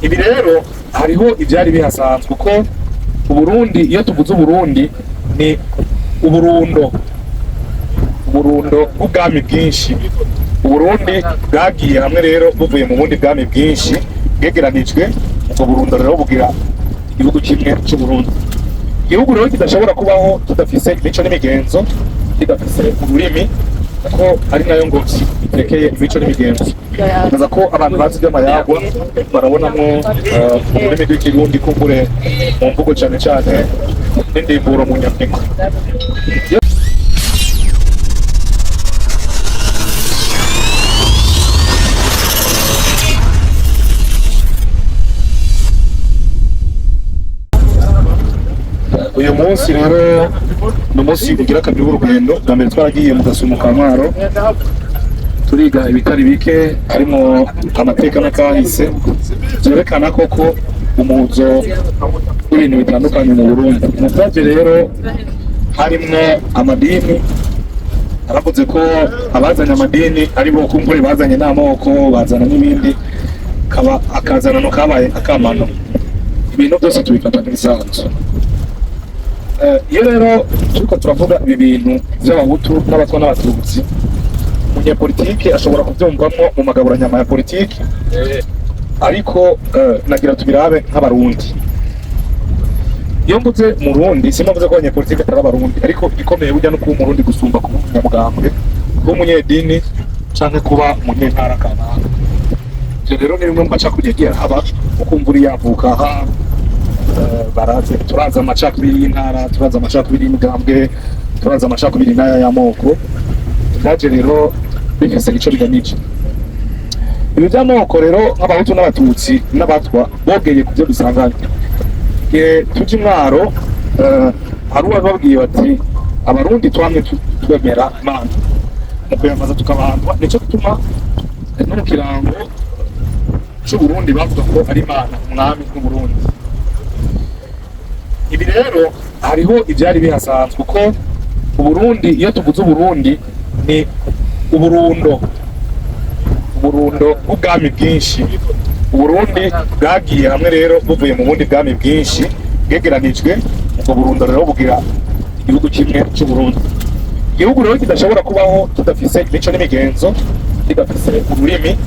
Ibi rero hariho ibyari bihasanzwe, kuko Uburundi, iyo tuvuze Uburundi, ni uburundo, uburundo bw'ubwami bwinshi. Uburundi bwagiye hamwe rero buvuye mu bundi bwami bwinshi bwegeranijwe, ubwo burundo rero bugira igihugu kimwe c'Uburundi. Igihugu rero kidashobora kubaho kidafise imico n'imigenzo, kidafise ururimi, kuko ari nayo ngobyi itekeye imico n'imigenzo. Nibaza ko abantu bazi iby'amayagwa barabonamwo ururimi rw'Ikirundi, kumbure mu mvugo cane cane n'indimburo mu nyandiko. Uyu munsi rero ni umunsi ugira kabiri w'urugendo. Bwa mbere twaragiye mu Gasumo ka Mwaro, turiga ibitari bike harimo amateka n'akahise byerekana koko umuzo w'ibintu bitandukanye mu Burundi. Mu byaje rero harimwo amadini. Aravuze ko abazanye amadini ari bo kumbure bazanye n'amoko, bazana n'ibindi, kaba akazana no kabaye akamano. Ibintu byose tubifata nk'ibisanzwe. Iyo rero turiko turavuga ibi bintu by'Abahutu n'Abatwa n'Abatutsi, umunyepolitike ashobora kubyumvamwo mu magaburanyama ya politiki, ariko nagira tubirabe nk'Abarundi. Iyo mvuze Murundi, simba mvuze ko abanyepolitike atari Abarundi, ariko igikomeye burya no kuba Umurundi gusumba kuba umunyamugambwe, kuba umunyedini canke kuba umunyentara kanaka. Ivyo rero ni bimwe mu macakubiri yagiye arahaba, ukumva uri yavuka aha, baraze turaza amacakubiri y'intara, turaza amacakubiri y'imigambwe, turaza amacakubiri n'aya y'amoko. Byaje rero bifise ico bigamije. Ibi by'amoko rero nk'Abahutu n'Abatutsi n'Abatwa bogeye ku byo dusanganye. Igihe tuja Imwaro, hari uwababwiye bati: "Abarundi twamye twemera Imana mu kuyambaza tukabandwa." Nico gituma no mu kirango c'Uburundi bavuga ko ari Imana umwami n'Uburundi. Ibi rero hariho ibyari bihasanzwe, kuko Uburundi, iyo tuvuze Uburundi, ni uburundo, uburundo bw'ubwami bwinshi. Uburundi bwagiye hamwe rero buvuye mu bundi bwami bwinshi bwegeranijwe, ubwo burundo rero bugira igihugu kimwe c'Uburundi. Igihugu rero kidashobora kubaho kidafise imico n'imigenzo, kidafise ururimi,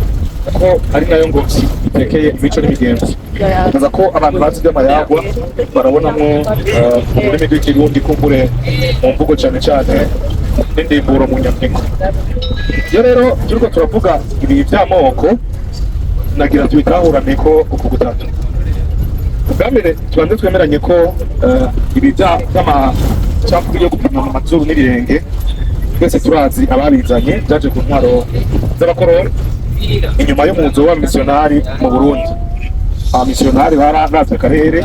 kuko ari nayo ngobyi itekeye imico n'imigenzo. Nibaza ko abantu bazi iby'amayagwa barabonamwo ururimi rw'Ikirundi, kumbure mu mvugo cane cane n'indimburo mu nyandiko. Iyo rero turiko turavuga ibi by'amoko, nagira tubitahurane ko uku gutatu. Ubwa mbere tubanze twemeranye ko ibi by'amacakubiri yo gupima mu mazuru n'ibirenge, twese turazi ababizanye. Byaje ku ntwaro z'abakoroni inyuma y'umuzo w'abamisiyonari mu Burundi. Abamisiyonari bararavye akarere,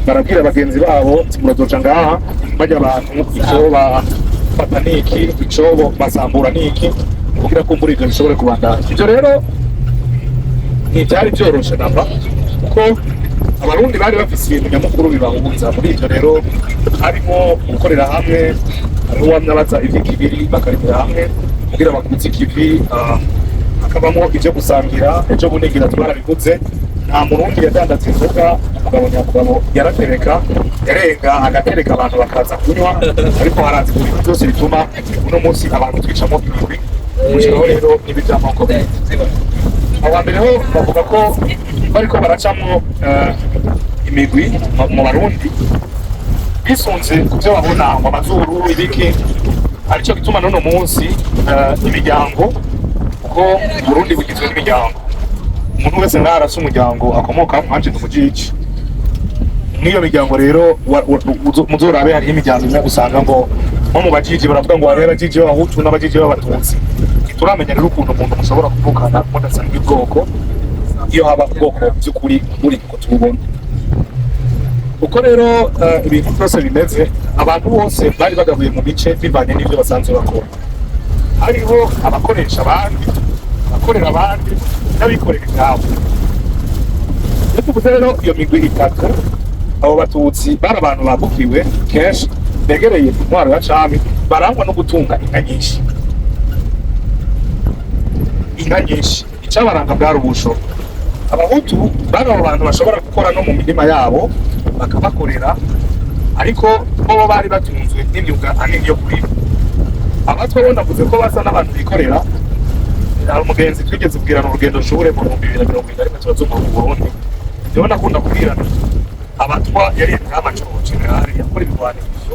barabwira bagenzi babo: "Murazoca ngaha, bajya abantu ico bafata niki, ico basambura niki, kugira kumbura ivyo bishobore kubandanya." Ivyo rero ntivyari vyoroshe namba, kuko Abarundi bari bafise ibintu nyamukuru bibahuza. Muri ivyo rero harimo gukorera hamwe. Hariho uwamye abaza ivy'ikibiri, bakarimira hamwe kugira bakutse ikivi. Hakabamo ivyo gusangira. Ejo bundi ngira twarabivuze, nta Murundi yadandaza inzoga, umugabo nyakugabo yaratereka, yarenga agatereka, abantu bakaza kunywa. Ariko haraza ibintu byose bituma uno munsi abantu twicamo imigwi. Gushiraho rero n'ibi by'amoko menshi. Aho hambere ho bavuga ko bariko baracamwo imigwi mu Barundi bisunze ku byo babona ngo amazuru ibiki, aricyo gituma n'uno munsi imiryango, kuko Burundi bugizwe n'imiryango, umuntu wese ngaho arasa umuryango akomoka. Mwanje ndi umujiji. Mw'iyo miryango rero muzorabe, hariho imiryango imwe usanga ngo nko mu bajiji baravuga ngo hariho abajiji b'Abahutu n'abajiji b'Abatutsi. Ntituramenya rero ukuntu umuntu mushobora kuvukana mudasanga ubwoko, iyo haba ubwoko by'ukuri buri uko tububona. Uko rero ibintu byose bimeze, abantu bose bari bagabuye mu bice bivanye n'ibyo basanzwe bakora. Hariho abakoresha abandi, abakorera abandi n'abikorera ibyabo. Iyo tuvuze rero iyo migwi itatu, abo Batutsi bari abantu bagukiwe kenshi begereye intwaro ya cami, barangwa no gutunga inka nyinshi. Inka nyinshi, icabaranga bwari ubusho. Abahutu bari abo bantu bashobora gukora no mu mirima yabo bakabakorera, ariko bo bari batunzwe n'imyuga ahanini yo kurima. Abatwa bo navuze ko basa n'abantu bikorera. Hari umugenzi twigeze kubwirana urugendo shure mu 2021, turazunguruka mu Burundi. Niho nakunda kubwirana abatwa, yari nk'amacoro général yakora ibigwanisho.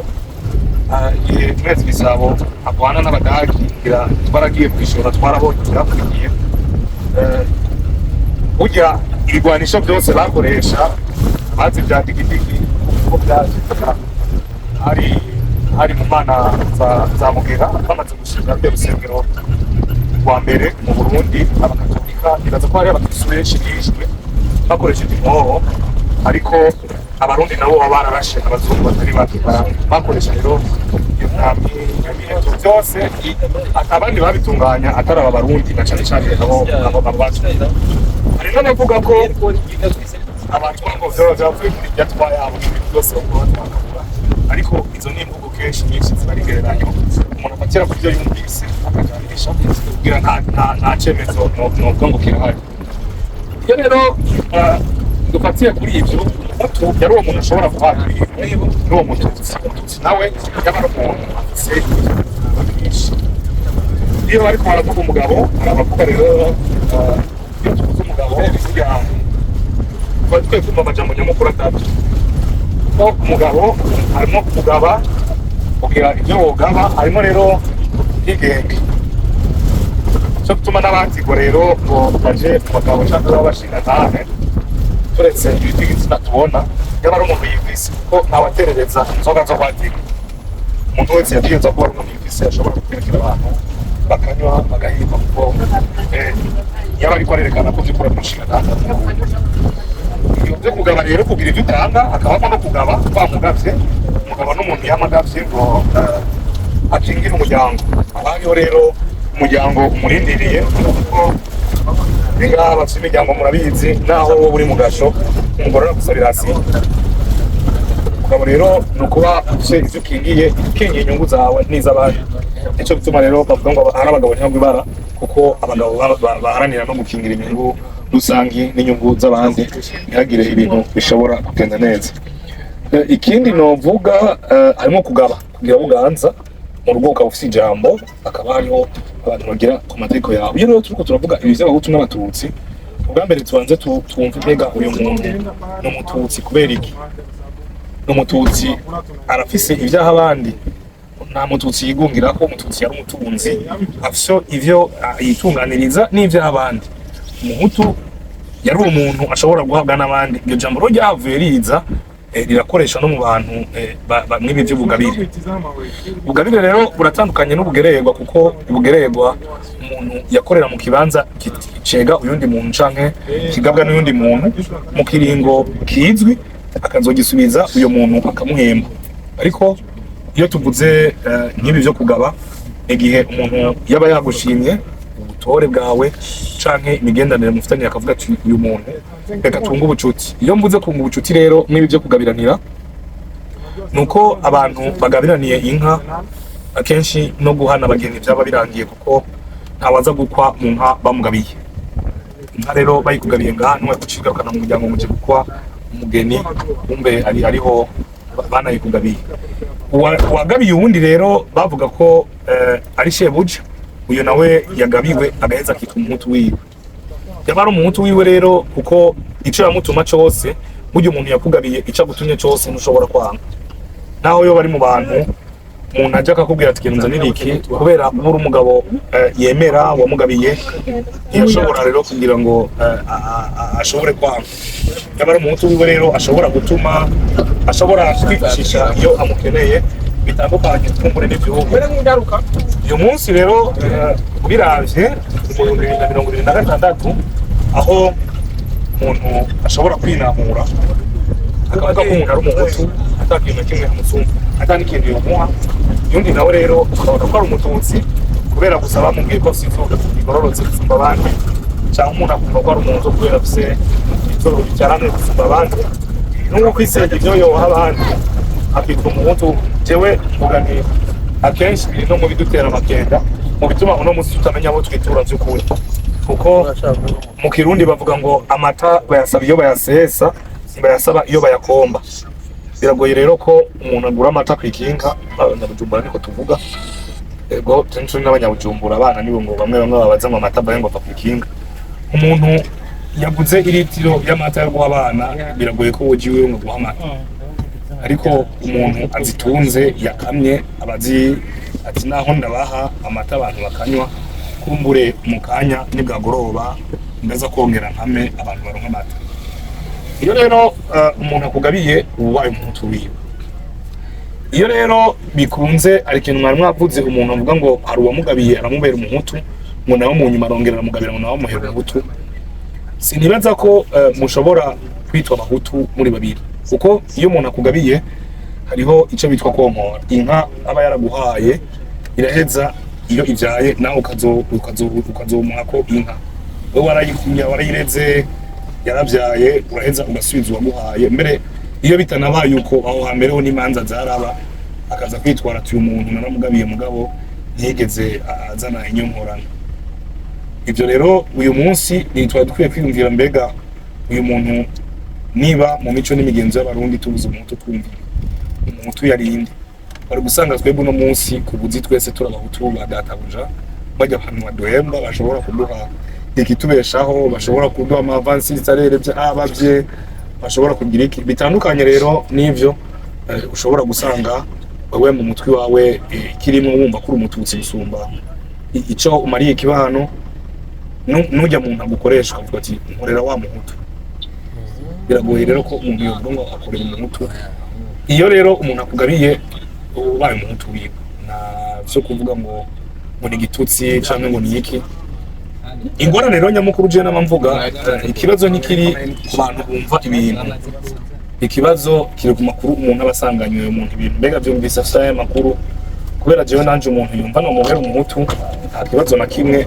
Igihe Mwezi Gisabo agwana n'Abadagi, ngira twaragiye kwishora, twarabonye ivyakurikiye. Burya ibigwanisho byose bakoresha bazi bya digidigi kuko byaje hari mu mana za Mugera, bamaze gushinga rya rusengero rwa mbere mu Burundi, Abakatolika. Nibaza ko hari abakristu benshi bishwe bakoresheje inkoho, ariko Abarundi nabo baba bararashe abazungu batari bake. Bakoresha rero iyo myambi, iyo miheto byose, abandi babitunganya atari aba Barundi, na cane cane abo bacu. Hari n'abavuga ko abatwa ngo vyoba vyavuye kuri irya twa yabo, ibintu byose ngo batwakabura, ariko izo ni imvugo kenshi nyinshi ziba ari ingereranyo umuntu afatira ku byo yumvise akaganisha, kugira nta cemezo novuga ngo kirahari. Iyo rero dufatiye kuri ibyo, Umuhutu yari uwo muntu ashobora guhabwa ibintu n'uwo Mututsi. Umututsi nawe yaba ari umuntu afise byinshi. Iyo bariko baravuga umugabo, hari abavuga rero, iyo tuvuze umugabo burya tuba dukwiye kumva amajambo nyamukuru atatu, kuko umugabo harimo kugaba, kugira ibyo wogaba, harimo rero ubwigenge, cyo gutuma n'abatigwa rero ngo baje mu bagabo cyangwa b'abashinga ntahe, turetse ibi by'igitsina tubona, yaba ari umuntu yivise, kuko ntawaterereza inzoga zo kwatigwa. Umuntu wese yategerezwa kuba ari umuntu yivise, ashobora guterekera abantu bakanywa bagahimba, kuko yaba ariko arerekana ko by'ukuri ari umushinga ntahe. Ibyo byo kugaba rero, kugira ibyo utanga, hakabamo no kugaba wamugavye. Umugabo n'umuntu yamagavye ngo akingire umuryango. Haba hariho rero umuryango umurindiriye, kuko ngaha bafite imiryango murabizi, naho wowe uri mu gasho umugore aragusabira hasi. Umugabo rero ni ukuba ufite ivyo ukingiye, ukingiye inyungu zawe n'iz'abandi. Nico gituma rero bavuga ngo hari abagabo ntibagwa ibara, kuko abagabo baharanira no gukingira inyungu rusangi n'inyungu z'abandi, ntihagire ibintu bishobora kugenda neza. Ikindi novuga, harimo kugaba, kugira buganza mu rugo, ukaba ufise ijambo, hakaba hariho abantu bagira ku mategeko yawe. Iyo rero turiko turavuga ibi vy'Abahutu n'Abatutsi, ubwa mbere tubanze twumve mbega uyu muntu ni Umututsi kubera iki? Ni Umututsi arafise ivyaha abandi? Nta Mututsi yigungira ko Umututsi yari umutunzi, afise ivyo yitunganiriza n'ivyaha abandi. Umuhutu yari umuntu ashobora guhabwa n'abandi. Iryo jambo rero ryavuye riza, rirakoreshwa no mu bantu mw'ibi vy'ubugabire. Ubugabire rero buratandukanye n'ubugererwa, kuko ubugererwa umuntu yakorera mu kibanza cega uyundi muntu canke kigabwa n'uyundi muntu mu kiringo kizwi, akazogisubiza uyo muntu akamuhemba. Ariko iyo tuvuze nk'ibi vyo kugaba, igihe umuntu yaba yagushimye ubutore bwawe canke imigenderanire mufitaniye, akavuga ati uyu muntu reka tunge ubucuti. Iyo mvuze kunga ubucuti rero n'ibi byo kugabiranira, nuko abantu bagabiraniye inka akenshi no guhana abageni byaba birangiye, kuko ntawaza gukwa mu nka bamugabiye. Inka rero bayikugabiye ngaha, ntiwe gucigarukana mu muryango muje gukwa umugeni, kumbe ari ariho banayikugabiye. Uwagabiye uwundi rero bavuga ko ari shebuja. Uyu nawe yagabiwe agaheza akitwa Umuhutu wiwe. Yaba ari Umuhutu wiwe rero, kuko ico yamutuma cose, burya umuntu yakugabiye ico agutumye cose ntushobora kwanga, naho yo bari mu bantu, umuntu aja akakubwira ati genda unzanire iki, kubera uba uri umugabo yemera wamugabiye, ntiyashobora rero kugira ngo ashobore kwanga. Yaba ari Umuhutu wiwe rero, ashobora gutuma, ashobora kwifashisha iyo amukeneye, bitandukanye twumbure n'igihugu uyu munsi. Rero ubiravye mu 2026, aho umuntu ashobora kwinamura akavuga ko umuntu ari Umuhutu ata kintu na kimwe amusumba, ata n'ikintu yomuha, undi nawe rero ukabona ko ari Umututsi kubera gusa bamubwiye ko afise izuru rigororotse gusumba abandi, cyangwa umuntu akumva ko ari Umuhutu kubera afise izuru ricyarane gusumba abandi, n'uwo kwisega ibyo yoha abandi akitwa Umuhutu. Jewe mvuga nti akenshi biri no mu bidutera amakenga, mu bituma uno munsi tutamenya abo twitura by'ukuri. Kuko mu Kirundi bavuga ngo amata bayasaba iyo bayasesa, ntibayasaba iyo bayakomba. Biragoye rero ko umuntu agura amata kw'ikinga. Abanyabujumbura niko tuvuga, ego turi n'abanyabujumbura. Abana nibo ngo bamwe bamwe babaza ngo amata avahe, ngo ava kw'ikinga. Umuntu yaguze iritiro y'amata yo guha abana, biragoye ko woja iwiwe ngo guha amata. Ariko umuntu azitunze yakamye, abazi ati naho ndabaha amata abantu bakanywa, kumbure mu kanya nibwagoroba ndaza kongera nkame abantu baronka amata. Iyo rero umuntu akugabiye, uba ubaye umuhutu wiwe. Iyo rero bikunze, hari ikintu mwari mwavuze, umuntu avuga ngo hari uwamugabiye aramubera umuhutu, ngo nawe mu nyuma arongera aramugabira, ngo nawe amuhera umuhutu. Sinibaza ko mushobora kwitwa abahutu muri babiri, kuko iyo umuntu akugabiye hariho icyo bitwa konkora. Inka aba yaraguhaye iraheza, iyo ivyaye nawe ukazomuha ko inka wowe warayikumye, warayireze, yarabyaye, uraheza ugasubiza uwaguhaye. Mbere iyo bitanabaye uko, aho hambere ho n'imanza zaraba, akaza kwitwara ati uyu muntu naramugabiye, mugabo ntiyigeze azana inyonkorano. Ibyo rero uyu munsi ntitwari dukwiye kwiyumvira mbega uyu muntu, niba mu mico n'imigenzo y'Abarundi tubuze umuhutu, twumvira umuhutu yarinde bari gusanga twebwe uno munsi kubuzi twese turi abahutu ba databuja, bajya ahantu baduhemba, bashobora kuduha ikitubeshaho, bashobora kuduha ama avansi salaire abavye bashobora kugira iki bitandukanye. Rero n'ivyo ushobora gusanga wewe mu mutwe wawe kirimo wumva ko uri umututsi gusumba ico umariye ikibano. Nujya muntu agukoresha ukavuga ati nkorera wa muhutu. Biragoye rero ko umuntu yovuga ngo akorera umuhutu. Iyo rero umuntu akugabiye, uba ubaye umuhutu wiwe. Nta vyo kuvuga ngo ni igitutsi canke ngo ni iki. Ingorane rero nyamukuru je nama mvuga, ikibazo ntikiri ku bantu bumva ibintu, ikibazo kiri ku makuru umuntu aba asanganywe. Uyu muntu ibintu mbega vyumvise afise aya makuru? Kubera jewe nanje umuntu yumva nomuhera umuhutu, nta kibazo na kimwe.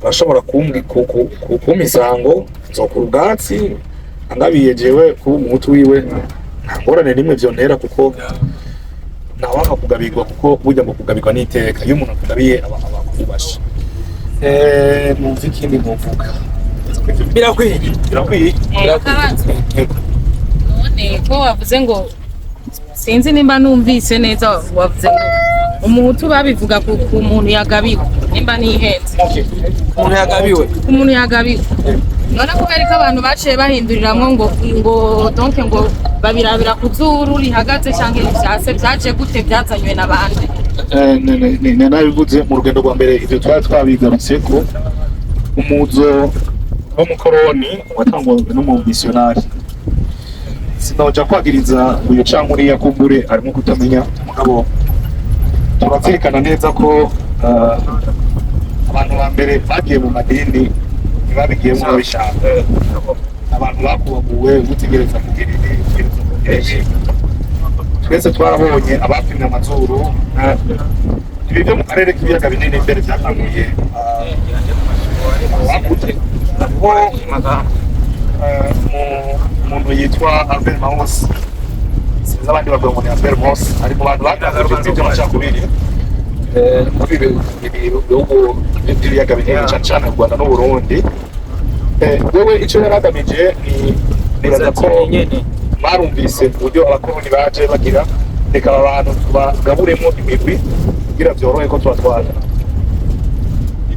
Arashobora kumpa isango, nzokura ubwatsi angabiye jewe kuba umuhutu wiwe, nta ngorane nimwe vyontera, kuko ntawanga kugabirwa, kuko burya ngo kugabirwa n'iteka. Iyo umuntu akugabiye aba akubashe. Numva ikindi ntuvuga. Birakwiye. Birakwiye. Akabazo. Yego. None ko wavuze ngo, sinzi nimba numvise neza, wavuze ngo umuhutu babivuga ku muntu yagabiwe, nimba nihenze? Okay. Umuntu yagabiwe. Ku muntu yagabiwe. None kubera ko abantu baciye bahinduriramwo ngo donc ngo babirabira ku zuru rihagaze canke rivyase, vyaje gute? Vyazanywe n'abandi? Nabivuze mu rugendo rwa mbere, ivyo twari twabigarutse ko umuzo w'umukoroni watangwa n'umumisiyonari. Sinoja kwagiriza uyu canke uriya, kumbure arimo kutamenya, mugabo turazirikana neza ko abantu ba mbere bagiye mu madini ntibabigiyemo babishaka. Abantu bakubaguwe, gutegereza kugira ibi, gutegereza kugira ibi. Twese twarabonye abapimye amazuru. Ibi byo mu karere k'ibiyaga binini mbere byatanguye hakurya, kuko umuntu yitwa Albert Maus, sinzi abandi bavuga ngo ni Albert Maus, ari mu bantu batanguje ibintu by'amacakubiri muri ibi bihugu by'ibiyaga binini, cyane cyane u Rwanda n'Uburundi. Wewe icyo yari agamije ni, nibaza ko mwarumvise uburyo abakoroni baje bagira, reka aba bantu tubagaburemo imigwi kugira byorohe ko tubatwara.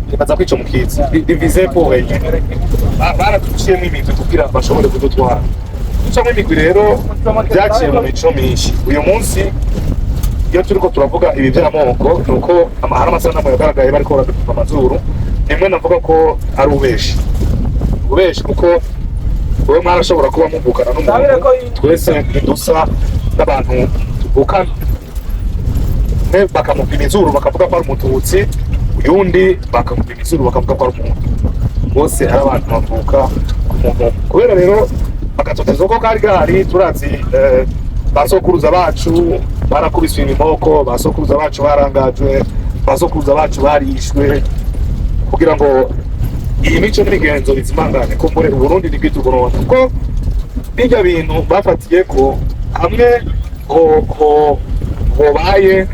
Nibaza ko ico mukizi, diviser pour régner. Baraduciyemo imigwi kugira bashobore kudutwara. Gucamo imigwi rero byaciye mu mico myinshi. Uyu munsi iyo turiko turavuga ibi by'amoko, ni uko hari amasanamu yagaragaye bariko baradupima amazuru. Rimwe navuga ko ari ubeshi, ubeshi, kuko wowe mwarashobora kuba muvukana n'umuntu, twese ntidusa n'abantu tuvukana. Umwe bakamupima izuru bakavuga ko ari umututsi, uyundi bakamupima izuru bakavuga ko ari umuhutu, bose ari abantu bavuka ku muntu. Kubera rero agatotezo ko kari gahari, turazi ba sokuruza bacu barakubiswe imiboko, ba sokuruza bacu barangajwe, ba sokuruza bacu barishwe kugira ngo iyi mico n'imigenzo bizimangane. Ko muri Uburundi ni bwitugoronda kuko bijya bintu bafatiye ko hamwe ho hobaye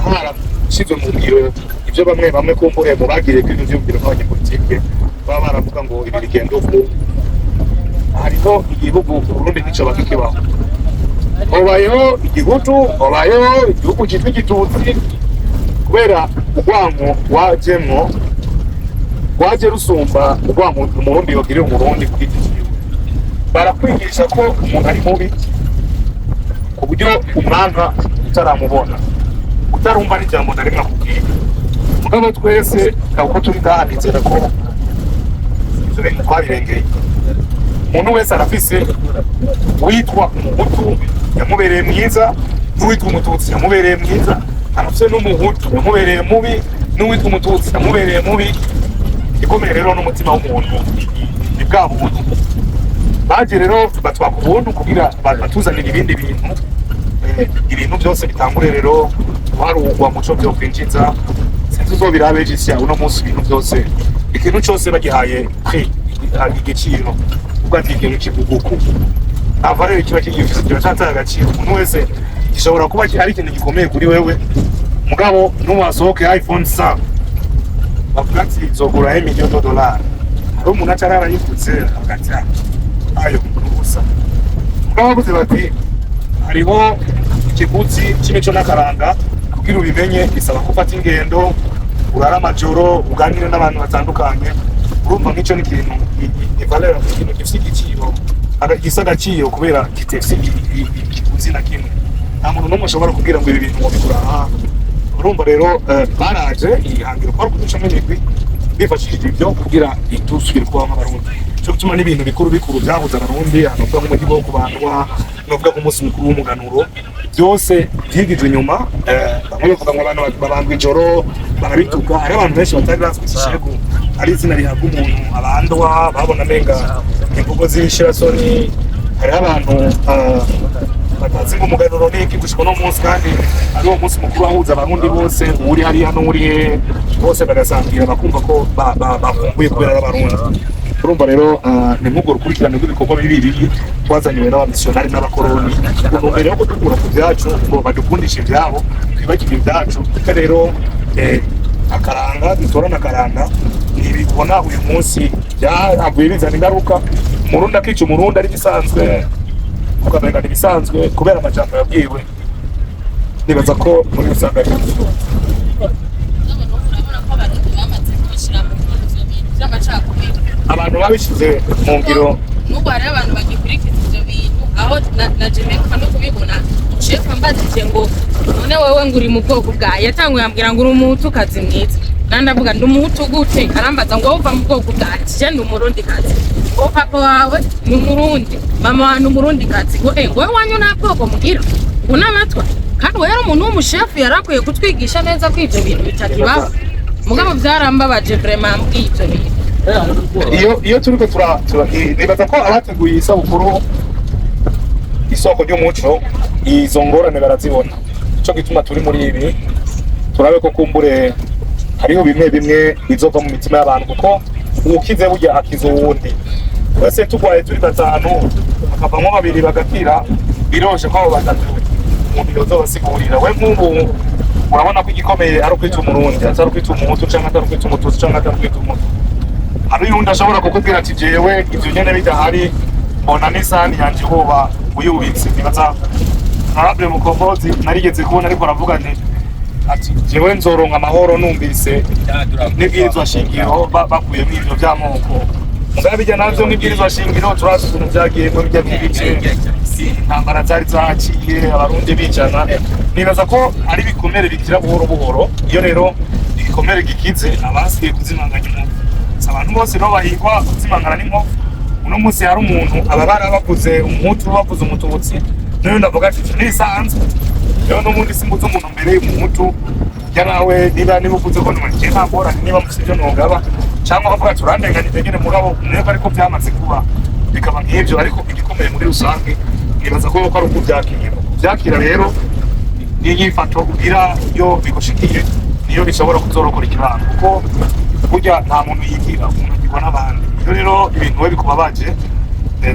harashyizwe mu ngiro ibyo. Nivyo bamwe bamwe kumbure mu bagiriye ko ibintu vyiyumviro nk'abanyepolitike baba baravuga ngo ibi bigenda uku. Hariho igihugu Uburundi nticoba kikibaho, hobayeho igihutu, hobayeho igihugu citwa igitutsi, kubera urwanko wajemwo rwaje rusumba urwanko Umurundi yogirira Umurundi ku giti ciwe. Barakwigisha ko umuntu ari mubi ku buryo umwanka utaramubona, utarumva n'ijambo na rimwe akubwira. Mugabo twese uko turi ngaha, nizera ko ivyo bintu twabirengeye. Umuntu wese arafise uwitwa umuhutu yamubereye mwiza n'uwitwa umututsi yamubereye mwiza, arafise n'umuhutu yamubereye mubi n'uwitwa umututsi yamubereye mubi. Igikomeye rero n'umutima w'umuntu, ni bwa buntu. Baje rero batwaka ubuntu kugira batuzanire ibindi bintu, ibintu byose bitangure rero guharurwa muco byo kwinjiza. Sinzi uzobirabe jisya uno munsi, ibintu byose, ikintu cyose bagihaye prix, igiciro, ubwo ati ikintu kiguguku nta valeur kiba kigifise, kiba cyataye agaciro. Umuntu wese gishobora kuba ari ikintu gikomeye kuri wewe, mugabo nuwasohoke iPhone 100 bavuga ati izogura 1 million de dollars, hari umuntu aca ararayigutse avuga ati: "Ah, ayo ni ubusa." Mugabo bavuze bati hariho ikiguzi c'imico n'akaranga, kugira ubimenye bisaba ko ufata ingendo, urara amajoro, uganire n'abantu batandukanye. Urumva nk'ico ni ikintu ni valeur, ikintu gifise igiciro, gifise agaciro kubera kitefise ikiguzi na kimwe. Nta muntu n'umwe ashobora kubwira ngo ibi bintu wobigura aha. Urumva rero, baraje ihangiro kwari kuducamo imigwi bifashishije ibyo kugira itusubire kubaho nk'Abarundi. Cyo gutuma n'ibintu bikuru bikuru byahuza Abarundi, novuga nk'umuhigo wo kubandwa, novuga nk'umunsi mukuru w'umuganuro, byose byigijwe inyuma. Bamwe bavuga ngo abantu babandwa ijoro barabituka. Hari abantu benshi batari bazi ko igishegu ari izina rihabwa umuntu abandwa, babona amenga imvugo z'ibishirasoni. Hariho abantu batazi ngo umuganuro ni iki gushika uno munsi, kandi ari uwo munsi mukuru wahuza Abarundi bose, uri hariya n'uri he, bose bagasangira, bakumva ko bakumbuye kubera ari Abarundi. Urumva rero, ni nk'urwo rukurikirane rw'ibikorwa bibi bibi twazaniwe n'abamisiyonari n'abakoroni ku ntumbero yo kudukura ku byacu ngo badukundishe ibyabo, twibagirwe ibyacu. Kuko rero akaranga dutorana, akaranga ni ibi ubona uyu munsi byahavuye bizana ingaruka. Umurundi akica Umurundi ari bisanzwe, ukamenga ni ibisanzwe kubera amajambo yabwiwe. Nibaza ko muri rusange ari ibyo. Urabona ko Abarundi bamaze kubishyira mu ngiro ivyo bintu vy'amacakubiri. Abantu babishyize mu ngiro. N'ubu hariho abantu bagikurikiza ivyo bintu, aho na Jamaica no kubibona, shefu ambajije ngo none wewe ngo uri mu bwoko bwa, yatanguye ambwira ngo uri umuhutukazi mwiza, nandi ndavuga ndi umuhutu gute? Arambaza ngo wowe uva mu bwoko bwa, je ndi Umurundikazi. Ngo papa wawe ni Umurundi, mama wawe ni Umurundikazi, ngo ngo wewe wanyu nta bwoko mugira, ngo n'abatwa. Kandi we yari umuntu w'umushefu, yari akwiye kutwigisha neza ko ivyo bintu bitakibaho. Mugabo vyarambabaje vraiment ambwiye ivyo bintu. Iyo turiko nibaza ko abateguye isabukuru Isoko ry'Umuco izo ngorane barazibona. Ico gituma turi muri ibi, turabe ko kumbure hariho bimwe bimwe bizova mu mitima y'abantu, kuko uwukize burya akiza uwundi. Twese turwaye turi batanu, hakavamwo babiri bagakira, biroshe ko abo batatu umuntu yozobasigurira. We nk'ubu urabona ko igikomeye ari ukwita Umurundi, atari ukwita umuhutu canke atari ukwita umututsi canke atari ukwita umutu. Hari uyundi ashobora kukubwira ati jewe ivyo nyene bidahari mbona n'isahani yanje hoba uyubitse. Nibaza Honorable Mukombozi narigeze kubona ariko aravuga nti ati jewe nzoronka amahoro numvise n'ibwirizwa shingiro bakuyemwo ivyo vy'amoko. Mugabo bijya navyo nk'ibwirizwa shingiro, turazi ukuntu vyagiyemwo bijya by'ibice, intambara zari zaciye, Abarundi bicana. Nibaza ko ari ibikomere bikira buhoro buhoro. Iyo rero igikomere gikize, abasigaye kuzimanganya inkovu. Si abantu bose rero bahigwa kuzimangana n'inkovu. Uno munsi hari umuntu aba bavuze umuhutu, bavuze umututsi, n'uyu ndavuga ati ntibisanzwe rero n'ubundi simbuze umuntu mbere y'umuhutu yarawe. Niba uvuze ko nje nta ngorane, niba mufite ibyo nogaba cyangwa bavuga ati urandenganije nyine, mugabo mwebwe ariko byamaze kuba bikaba nk'ibyo. Ariko igikomeye muri rusange nibaza ko ari ukubyakira. Kubyakira rero n'inyifato ugira iyo bigushikiye niyo bishobora kuzorokora ikibano, kuko burya nta muntu yigira, umuntu agirwa n'abandi. Iyo rero ibintu we bikubabaje,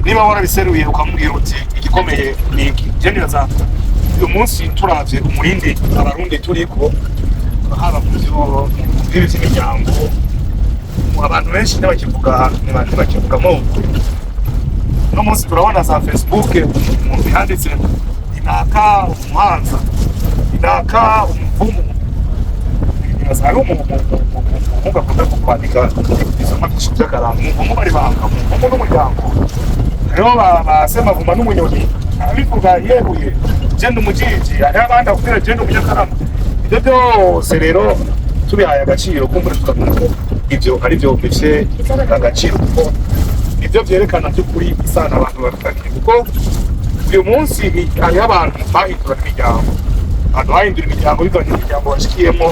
niba warabiseruye ukamubwira uti igikomeye ni iki, je nibaza uyu munsi turavye umurindi Abarundi turiko. Haba mu byo bibi by'imiryango, abantu benshi ntibakivuga amoko. Uno munsi turabona za Facebook, umuntu yanditse inaka umuhanza, inaka umuvumu. Hari umuhungu akunda kwandika ibisoma byinshi by'akaranga, umuvumu bari banga umuvumu n'umuryango. Hariho ba Semavuma n'umunyoni, arabivuga yeguye genda umujiji. Hariho abandi akubwira genda umunyakarama. Ibyo byose rero tubihaye agaciro, kumbura tukamenya ko ibyo ari byo bifite agaciro, kuko nibyo byerekana by'ukuri isano abantu bafitanye. Kuko uyu munsi hariho abantu bahindura imiryango, abantu bahindura imiryango bivanye n'imiryango bashikiyemo.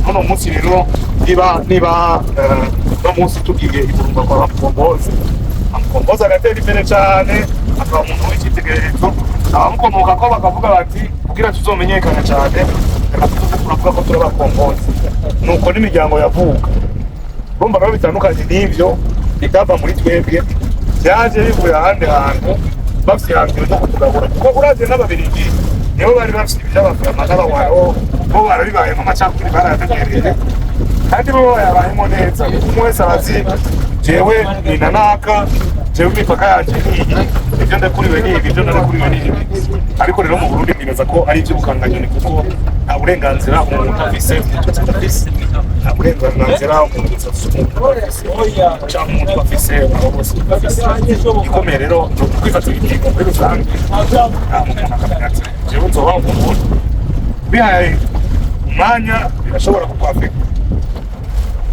Uno munsi rero niba uno munsi tugiye i Burunga kwa Bamukombozi, Bamukombozi agatera imbere cyane, akaba umuntu w'icyitegererezo, abamukomoka ko bakavuga bati: "Kugira tuzomenyekane cyane, reka tuze turavuga ko turi abakombozi." Nuko n'imiryango yavuka. Urumva rero bitandukanye n'ibyo bitava muri twebwe, byaje bivuye ahandi hantu, bafite ihangiro ryo kutugabura. Kuko uravye n'Ababirigi nibo bari bafite iby'abafurama n'abawaro, bo barabibayemo, amacakubiri barayamenyereye, kandi bo bayabayemo neza, kuko umwe wese arazi: jewe ni nanaka, jewe imipaka yanje ni iyi, ibyo ndakuriwe ni ibi, ibyo ndarekuriwe ni ibi. Ariko rero mu Burundi nibaza ko ari iby'ubukanganyoni, kuko nta burenganzira umuntu afise umututsi adafise, nta burenganzira umututsi afise umuntu adafise, canke umuntu afise abo bose badafise. Igikomeye rero ni ukwifatira ingingo muri rusange, nta muntu akamenya ati: "Jewe nzoba umuntu." Bihaye umwanya birashobora kukwafeka,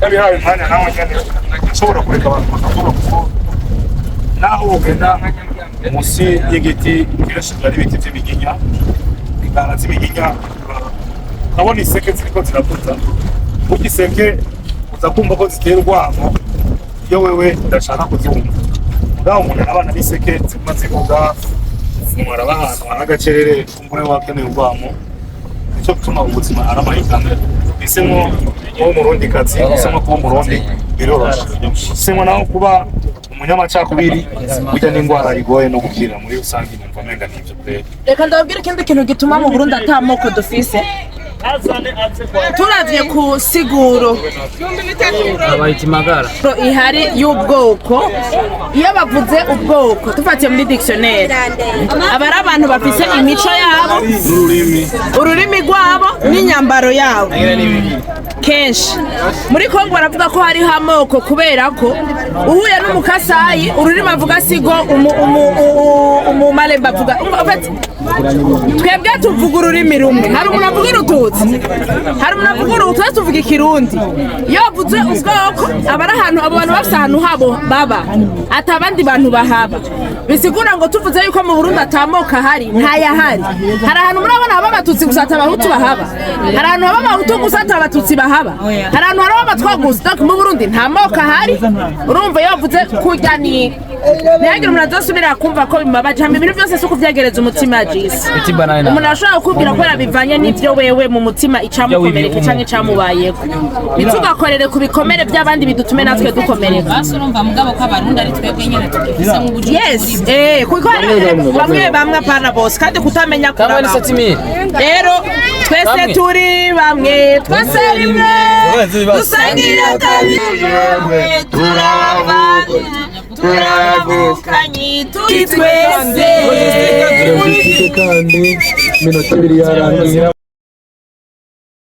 yabihaye umwanya nawe nyene ashobora kureka abantu bakavuga, kuko naho ugenda munsi y'igiti, kenshi biba ari ibiti vy'imiginya, ingana z'imiginya, ukabona iseke ziriko ziravuza. Burya iseke uza kumva ko zitera urwamo iyo wewe udashaka kuzumva. Mugabo umuntu arabana n'iseke ziguma zivuga, umuntu araba ahantu hari agacerere, kumbure wakeneye urwamo. Nicyo gituma ubuzima ari amahitamo. Isemwo kuba Umurundi kazi, isemwo kuba Umurundi biroroshe. Isemwo naho kuba umunyamacakubiri, burya n'indwara igoye no gukira. Muri rusange numva umenga nivyo kweri. Reka ndababwire ikindi kintu gituma mu Burundi ata moko dufise. Turavye ku siguro Abahitimagara. ihari y'ubwoko, iyo bavuze ubwoko tufatiye muri dictionnaire, aba ari abantu bafise imico yabo, ururimi rwabo n'inyambaro yabo. Kenshi muri Kongo baravuga ko hariho amoko, kubera ko uhuye n'Umukasayi ururimi avuga sigo Umumarembo avuga. En fait, twebwe tuvuga ururimi rumwe. Hari umuntu avuga Urututsi, hari umuntu avuga Uruhutu, twese tuvuga Ikirundi. Iyo bavuze ubwoko, aba ari ahantu abo bantu bafise ahantu habo baba, ata abandi bantu bahaba. Bisigura ngo tuvuze yuko mu Burundi atamoko ahari, ntayahari. Hari ahantu murabona haba Abatutsi gusa ata Abahutu bahaba? Hari ahantu haba Abahutu gusa ata Abatutsi bahaba? Hari ahantu haba Abatwa gusa? Donc mu Burundi nta moko ahari. Urumva iyo bavuze kurya ni ntihagire umuntu azosubira kumva ko bimubabaje. Hama ibintu byose si ukuvyegereza umutima jisi. Umuntu arashobora kukubwira ko bivanye n'ivyo wewe mu mutima icamukomereka canke icamubayeko. Ntitugakorere ku bikomere by'abandi bidutume natwe dukomereka. Basi urumva mugabo ko Abarundi ari twebwe nyene tugifise nk'ubujuju. Yes, kuko bamwe bamwe, apana bose, kandi kutamenya Kamwe ni kurabaho. 7000. Rero twese Bamwe. turi bamwe, twese rimwe, dusangira kabiri, turavukanyi, turi twese. Kandi minota 2 yarangiye.